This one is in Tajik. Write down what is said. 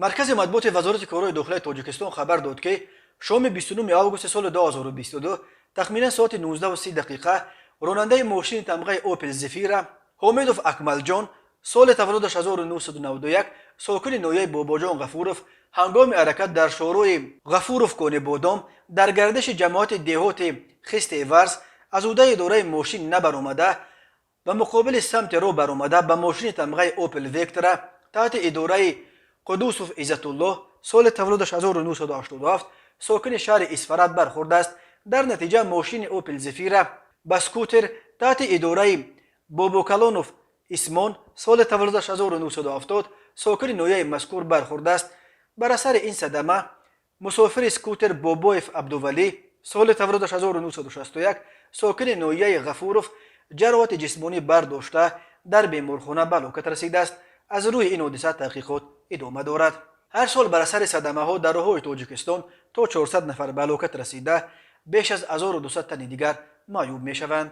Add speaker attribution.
Speaker 1: Маркази матбуоти Вазорати корҳои дохилаи Тоҷикистон хабар дод, ки шоми 29 августи соли 2022, тахминан соати 19:30 дақиқа, ронандаи мошини тамғаи Опел Зефира Ҳомидов Акмалҷон, соли таваллудаш 1991, сокини ноҳияи Бобоҷон Ғафуров, ҳангоми ҳаракат дар шоҳроҳи Ғафуров Конибодом дар гардиши ҷамоати деҳоти Хистеварз аз ӯҳдаи идораи мошин набаромада, ба муқобили самти роҳ баромада, ба мошини тамғаи Опел Вектра таҳти идораи Қудусов Иззатуллоҳ, соли таваллудаш 1987, сокини шаҳри Исфара бархӯрдааст. Дар натиҷа мошини Опел Зефира ба скутер таҳти идораи Бобокалонов Исмон, соли таваллудаш 1970, сокини ноҳияи мазкур бархӯрдааст. Бар асари ин садама мусофири скутер Бобоев Абдувалӣ, соли таваллудаш 1961, сокини ноҳияи Ғафуров, ҷароҳати ҷисмонӣ бардошта, дар беморхона ба ҳалокат расидааст. Аз рӯи ин ҳодиса таҳқиқот идома дорад. Ҳар сол бар асари садамаҳо дар роҳҳои Тоҷикистон то 400 нафар ба ҳалокат расида, беш аз 1200 тани дигар маъюб мешаванд.